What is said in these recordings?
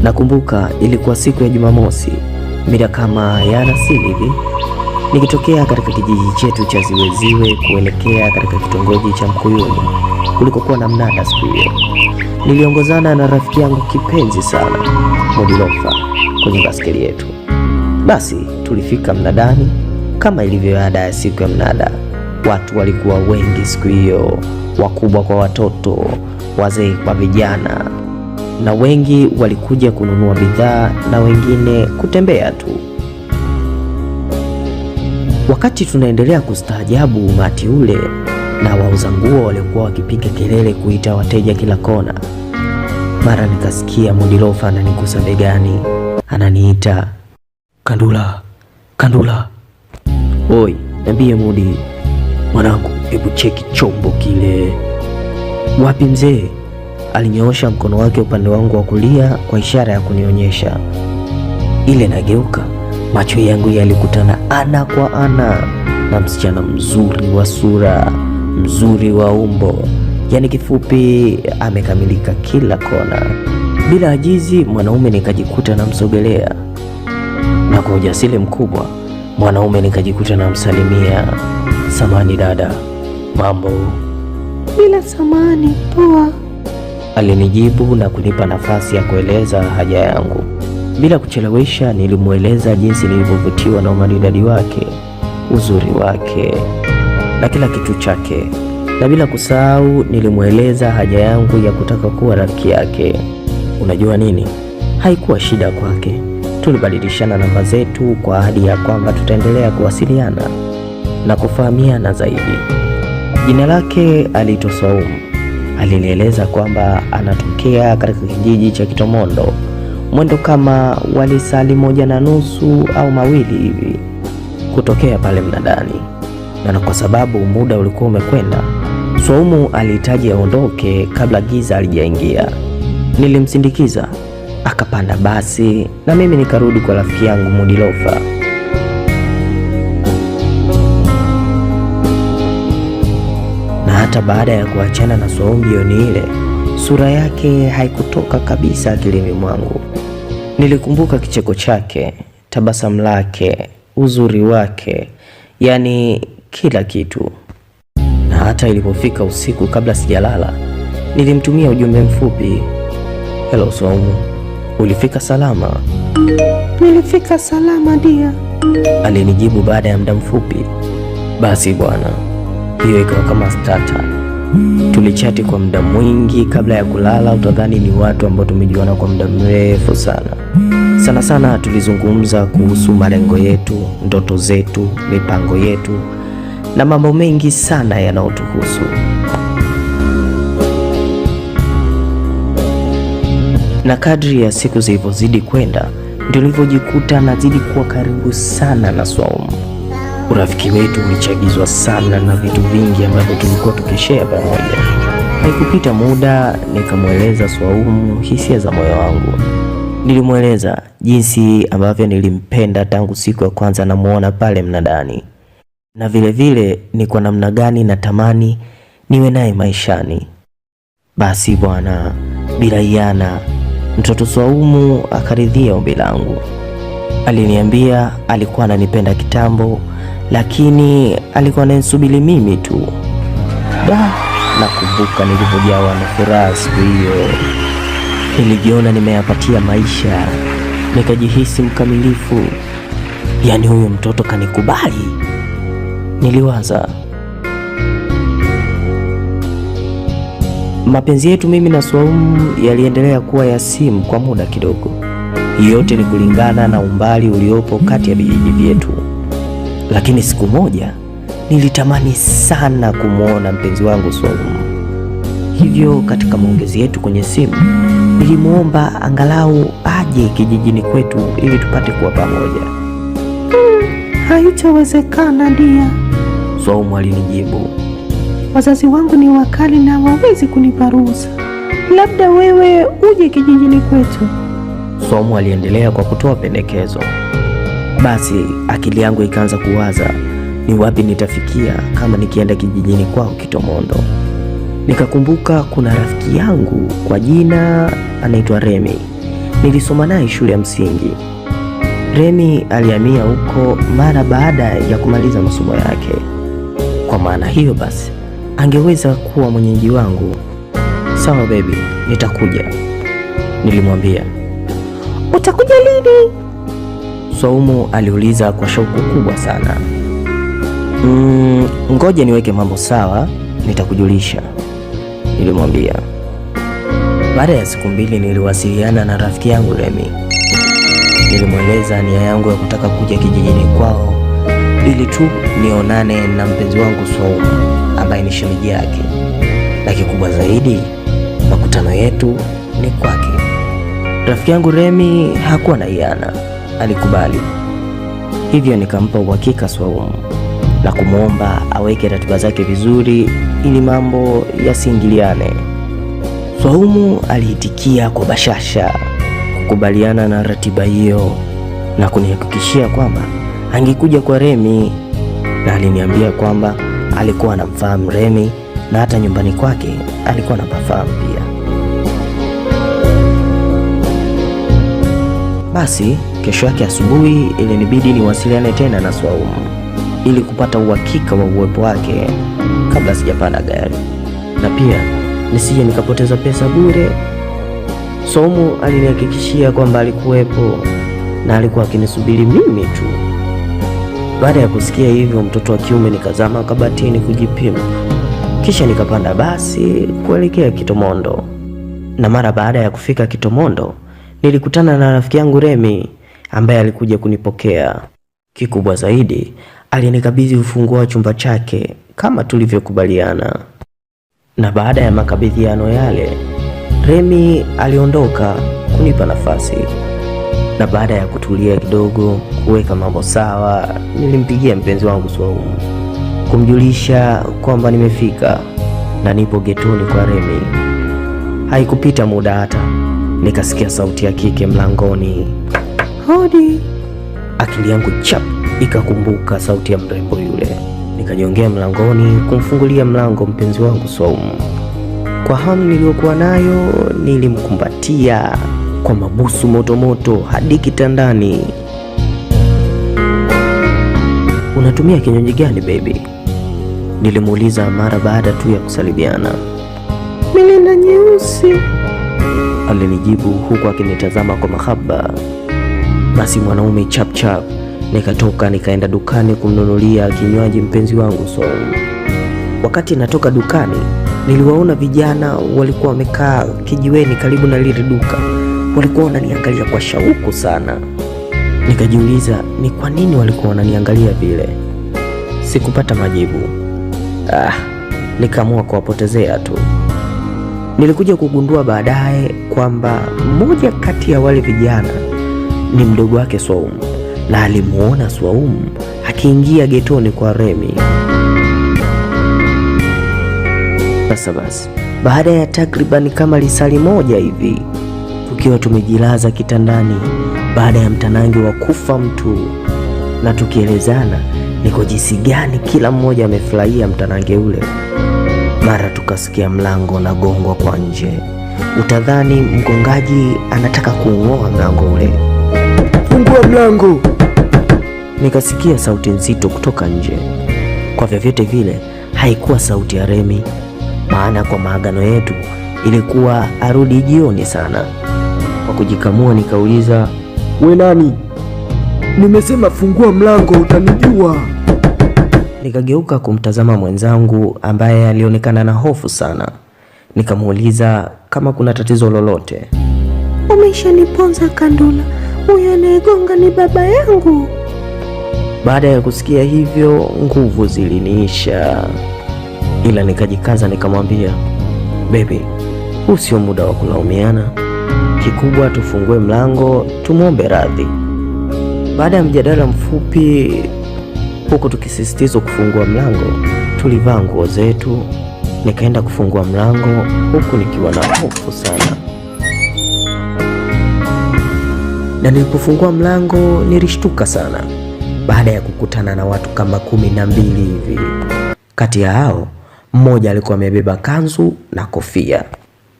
Nakumbuka ilikuwa siku ya Jumamosi, mida kama ya alasiri hivi, nikitokea katika kijiji chetu cha Ziweziwe kuelekea katika kitongoji cha Mkuyuni kulikokuwa na mnada siku hiyo. Niliongozana na rafiki yangu kipenzi sana Modilofa kwenye baskeli yetu. Basi tulifika mnadani kama ilivyo ada ya siku ya mnada. Watu walikuwa wengi siku hiyo, wakubwa kwa watoto, wazee kwa vijana, na wengi walikuja kununua bidhaa na wengine kutembea tu. Wakati tunaendelea kustaajabu umati ule na wauza nguo waliokuwa wakipiga kelele kuita wateja kila kona, mara nikasikia Modilofa ananigusa begani, ananiita, Kandula, Kandula. Oi, niambie Mudi. Mwanangu, hebu cheki chombo kile. Wapi mzee? Alinyoosha mkono wake upande wangu wa kulia kwa ishara ya kunionyesha. Ile nageuka, macho yangu yalikutana ana kwa ana na msichana mzuri wa sura, mzuri wa umbo, yaani kifupi amekamilika kila kona. Bila ajizi, mwanaume nikajikuta namsogelea, na kwa ujasiri mkubwa mwanaume nikajikuta namsalimia, samani dada, mambo? Bila samani, poa. Alinijibu na kunipa nafasi ya kueleza haja yangu. Bila kuchelewesha, nilimweleza jinsi nilivyovutiwa na umaridadi wake, uzuri wake na kila kitu chake, na bila kusahau nilimweleza haja yangu ya kutaka kuwa rafiki yake. Unajua nini, haikuwa shida kwake. Tulibadilishana namba zetu kwa ahadi ya kwamba tutaendelea kuwasiliana na kufahamiana zaidi. Jina lake aliitwa Swaumu. Alinieleza kwamba anatokea katika kijiji cha Kitomondo, mwendo kama walisali 1.5 au 2 hivi kutokea pale mnadani, na kwa sababu muda ulikuwa umekwenda, Swaumu alihitaji aondoke kabla giza halijaingia. Nilimsindikiza akapanda basi na mimi nikarudi kwa rafiki yangu Mudilofa. Na hata baada ya kuachana na Swaumu jioni ile, sura yake haikutoka kabisa akilini mwangu. Nilikumbuka kicheko chake, tabasamu lake, uzuri wake, yani kila kitu. Na hata ilipofika usiku kabla sijalala, nilimtumia ujumbe mfupi: Hello Swaumu, ulifika salama? Nilifika salama dia. Alinijibu baada ya muda mfupi. Basi bwana, hiyo ikawa kama starter. Tulichati kwa muda mwingi kabla ya kulala, utadhani ni watu ambao tumejuana kwa muda mrefu sana. Sana sana tulizungumza kuhusu malengo yetu, ndoto zetu, mipango yetu na mambo mengi sana yanayotuhusu. Na kadri ya siku zilivyozidi kwenda, ndio nilivyojikuta nazidi kuwa karibu sana na Swaumu. Urafiki wetu ulichagizwa sana na vitu vingi ambavyo tulikuwa tukishare pamoja. Haikupita muda nikamweleza Swaumu hisia za moyo wangu. Nilimweleza jinsi ambavyo nilimpenda tangu siku ya kwanza namuona pale mnadani, na vilevile ni kwa namna gani natamani niwe naye maishani. Basi bwana, bila hiana, mtoto Swaumu akaridhia ombi langu. Aliniambia alikuwa ananipenda kitambo, lakini alikuwa ananisubiri mimi tu. Da, nakumbuka nilivyojawa na furaha siku hiyo. Nilijiona nimeyapatia maisha, nikajihisi mkamilifu. Yaani huyu mtoto kanikubali, niliwaza. Mapenzi yetu mimi na Swaumu yaliendelea kuwa ya simu kwa muda kidogo. Yote ni kulingana na umbali uliopo kati ya vijiji vyetu. Lakini siku moja nilitamani sana kumwona mpenzi wangu Swaumu. Hivyo katika maongezi yetu kwenye simu nilimuomba angalau aje kijijini kwetu ili tupate kuwa pamoja. Haitawezekana dia. Swaumu alinijibu. Wazazi wangu ni wakali na hawawezi kunipa ruhusa. Labda wewe uje kijijini kwetu. Swaumu aliendelea kwa kutoa pendekezo. Basi akili yangu ikaanza kuwaza ni wapi nitafikia kama nikienda kijijini kwao Kitomondo. Nikakumbuka kuna rafiki yangu kwa jina anaitwa Remi. Nilisoma naye shule ya msingi. Remi alihamia huko mara baada ya kumaliza masomo yake. Kwa maana hiyo basi, angeweza kuwa mwenyeji wangu. Sawa baby, nitakuja, nilimwambia. Utakuja lini? Swaumu aliuliza kwa shauku kubwa sana. Ngoja niweke mambo sawa, nitakujulisha, nilimwambia. Baada ya siku 2 niliwasiliana na rafiki yangu Remi. Nilimweleza nia yangu ya kutaka kuja kijijini kwao ili tu nionane na mpenzi wangu Swaumu ambaye ni shemeji yake, na kikubwa zaidi makutano yetu ni kwake. Rafiki yangu Remi hakuwa na hiana, alikubali. Hivyo nikampa uhakika Swaumu na kumwomba aweke ratiba zake vizuri ili mambo yasiingiliane. Swaumu aliitikia kwa bashasha kukubaliana na ratiba hiyo na kunihakikishia kwamba angekuja kwa Remi, na aliniambia kwamba alikuwa anamfahamu Remi na hata nyumbani kwake alikuwa anapafahamu pia. Basi kesho yake asubuhi ilinibidi niwasiliane tena na Swaumu ili kupata uhakika wa uwepo wake kabla sijapanda gari, na pia nisije nikapoteza pesa bure. Swaumu alinihakikishia kwamba alikuwepo na alikuwa akinisubiri mimi tu. Baada ya kusikia hivyo, mtoto wa kiume nikazama kabatini kujipima, kisha nikapanda basi kuelekea Kitomondo. Na mara baada ya kufika Kitomondo nilikutana na rafiki yangu Remi ambaye alikuja kunipokea. Kikubwa zaidi, alinikabidhi ufunguo wa chumba chake kama tulivyokubaliana. Na baada ya makabidhiano yale, Remi aliondoka kunipa nafasi. Na baada ya kutulia kidogo, kuweka mambo sawa, nilimpigia mpenzi wangu Swaumu kumjulisha kwamba nimefika na nipo getoni kwa Remi. Haikupita muda hata nikasikia sauti ya kike mlangoni. Hodi. Akili yangu chap ikakumbuka sauti ya mrembo yule. Nikajongea mlangoni kumfungulia mlango mpenzi wangu Swaumu. Kwa hamu niliyokuwa nayo nilimkumbatia kwa mabusu moto moto hadi kitandani. Unatumia kinywaji gani baby? Nilimuuliza mara baada tu ya kusalimiana. Mirinda nyeusi, alinijibu huku akinitazama kwa mahaba. Basi mwanaume chap chap, nikatoka nikaenda dukani kumnunulia kinywaji mpenzi wangu Swaumu. Wakati natoka dukani, niliwaona vijana walikuwa wamekaa kijiweni karibu na lile duka. Walikuwa wananiangalia kwa shauku sana. Nikajiuliza ni kwa nini walikuwa wananiangalia vile. Sikupata majibu. Nikaamua kuwapotezea tu. Nilikuja kugundua baadaye kwamba mmoja kati ya wale vijana ni mdogo wake Swaumu, na alimuona Swaumu akiingia getoni kwa Remi. Sasa basi, baada ya takriban kama lisali moja hivi tukiwa tumejilaza kitandani baada ya mtanange wa kufa mtu, na tukielezana ni kwa jinsi gani kila mmoja amefurahia mtanange ule, mara tukasikia mlango unagongwa kwa nje. Utadhani mgongaji anataka kuung'oa mlango ule. Fungua mlango! Nikasikia sauti nzito kutoka nje. Kwa vyovyote vile haikuwa sauti ya Remi, maana kwa maagano yetu ilikuwa arudi jioni sana. Kwa kujikamua nikauliza, we nani? Nimesema fungua mlango, utanijua. Nikageuka kumtazama mwenzangu ambaye alionekana na hofu sana. Nikamuuliza kama kuna tatizo lolote. Umeshaniponza Kandula, huyo anayegonga ni baba yangu. Baada ya kusikia hivyo nguvu ziliniisha, ila nikajikaza nikamwambia, baby, huu sio muda wa kulaumiana. Kikubwa tufungue mlango tumwombe radhi. Baada ya mjadala mfupi huku tukisisitizwa kufungua mlango, tulivaa nguo zetu. Nikaenda kufungua mlango huku nikiwa na hofu sana, na nilipofungua mlango nilishtuka sana baada ya kukutana na watu kama 12 hivi. Kati ya hao mmoja alikuwa amebeba kanzu na kofia,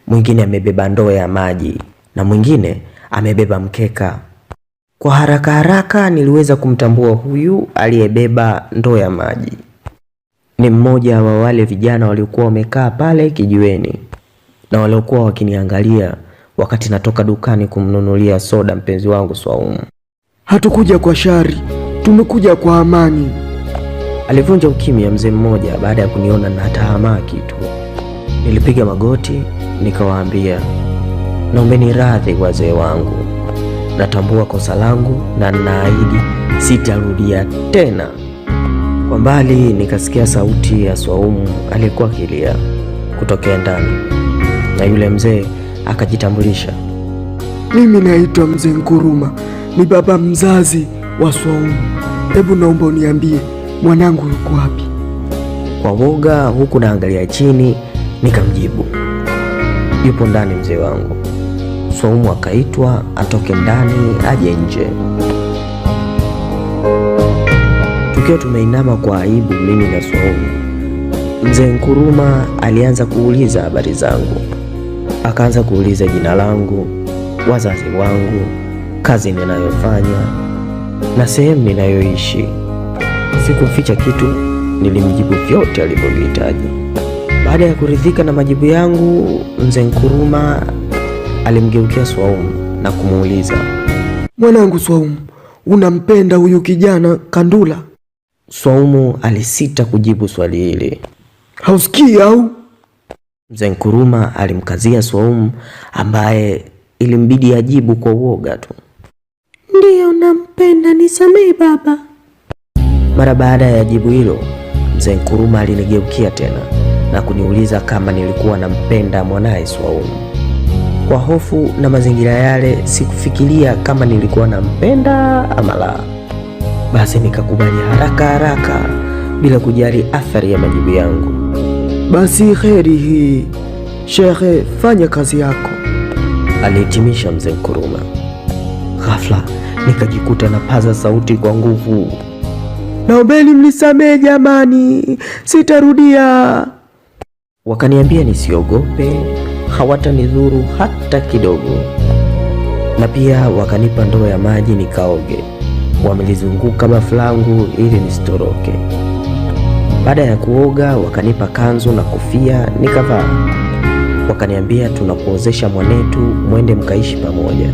mwingine amebeba ndoo ya maji, na mwingine amebeba mkeka. Kwa haraka haraka niliweza kumtambua huyu aliyebeba ndoo ya maji. Ni mmoja wa wale vijana waliokuwa wamekaa pale kijiweni na waliokuwa wakiniangalia wakati natoka dukani kumnunulia soda mpenzi wangu Swaumu. Hatukuja kwa shari, tumekuja kwa amani. Alivunja ukimya mzee mmoja baada ya kuniona na tahamaki tu. Nilipiga magoti nikawaambia, naombeni radhi wazee wangu, natambua kosa langu na ninaahidi sitarudia tena. Kwa mbali nikasikia sauti ya Swaumu aliyekuwa akilia kutokea ndani, na yule mzee akajitambulisha. Mimi naitwa Mzee Nkuruma, ni baba mzazi wa Swaumu. Hebu naomba uniambie mwanangu yuko wapi? Kwa woga huku naangalia chini, nikamjibu yupo ndani mzee wangu. Swaumu akaitwa atoke ndani aje nje. Tukiwa tumeinama kwa aibu, mimi na Swaumu, mzee Nkuruma alianza kuuliza habari zangu. Akaanza kuuliza jina langu, wazazi wangu, kazi ninayofanya na sehemu ninayoishi. Sikuficha kitu, nilimjibu vyote alivyovihitaji. Baada ya kuridhika na majibu yangu, mzee Nkuruma alimgeukia Swaumu na kumuuliza, Mwanangu Swaumu, unampenda huyu kijana Kandula? Swaumu alisita kujibu swali hili. Hausikii au? Mzee Nkuruma alimkazia Swaumu ambaye ilimbidi ajibu kwa uoga tu. Ndiyo, nampenda, nisamehe baba. Mara baada ya jibu hilo, mzee Nkuruma alinigeukia tena na kuniuliza kama nilikuwa nampenda mwanaye Swaumu. Kwa hofu na mazingira yale, sikufikiria kama nilikuwa nampenda ama la. Basi nikakubali haraka haraka bila kujali athari ya majibu yangu. Basi kheri hii, shekhe, fanya kazi yako, alihitimisha mzee Nkuruma. Ghafla nikajikuta napaza sauti kwa nguvu, naombeni mnisamehe jamani, sitarudia. Wakaniambia nisiogope, hawatanidhuru hata kidogo, na pia wakanipa ndoo ya maji nikaoge. Wamelizunguka bafu langu ili nisitoroke. Baada ya kuoga, wakanipa kanzu na kofia nikavaa. Wakaniambia tunakuozesha mwanetu, mwende mkaishi pamoja.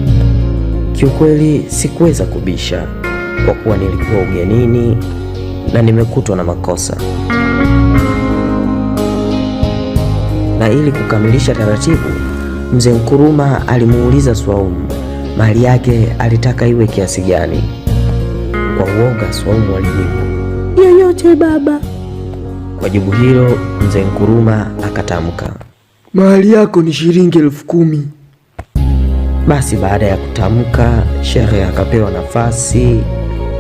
Kiukweli sikuweza kubisha kwa kuwa nilikuwa ugenini na nimekutwa na makosa. Na ili kukamilisha taratibu, mzee Nkuruma alimuuliza Swaumu mali yake alitaka iwe kiasi gani. Kwa uoga Swaumu alijibu, yoyote baba. Kwa jibu hilo mzee Nkuruma akatamka, mahali yako ni shilingi 10,000. Basi baada ya kutamka, shehe akapewa nafasi,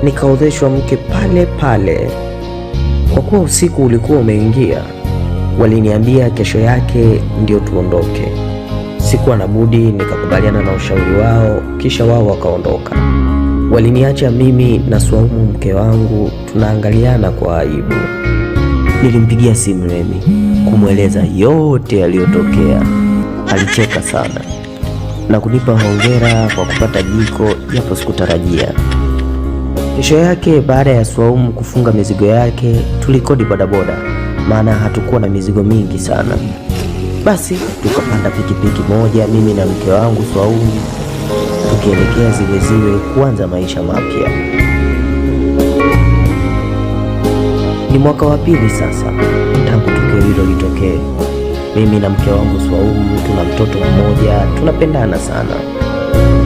nikaozeshwa mke pale pale. Kwa kuwa usiku ulikuwa umeingia, waliniambia kesho yake ndio tuondoke. Sikuwa na budi, nikakubaliana na ushauri wao, kisha wao wakaondoka. Waliniacha mimi na Swaumu mke wangu tunaangaliana kwa aibu. Nilimpigia simu Remi kumweleza yote yaliyotokea. Alicheka sana na kunipa hongera kwa kupata jiko, japo sikutarajia. Kesho yake baada ya Swaumu kufunga mizigo yake, tulikodi bodaboda, maana hatukuwa na mizigo mingi sana. Basi tukapanda pikipiki moja, mimi na mke wangu Swaumu, tukielekea Ziweziwe kuanza maisha mapya. Ni mwaka wa pili sasa tangu tukio hilo litokee. Mimi na mke wangu Swaumu tuna mtoto mmoja, tunapendana sana.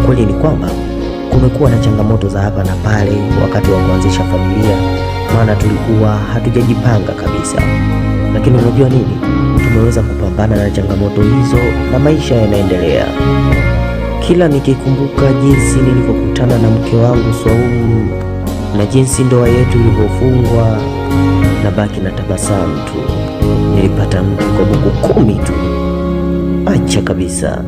Kweli ni kwamba kumekuwa na changamoto za hapa na pale wakati wa kuanzisha familia, maana tulikuwa hatujajipanga kabisa. Lakini unajua nini? Tumeweza kupambana na changamoto hizo na maisha yanaendelea. Kila nikikumbuka jinsi nilivyokutana na mke wangu Swaumu na jinsi ndoa yetu ilivyofungwa, na baki na tabasamu tu. Nilipata mke kwa buku 10 tu, acha kabisa.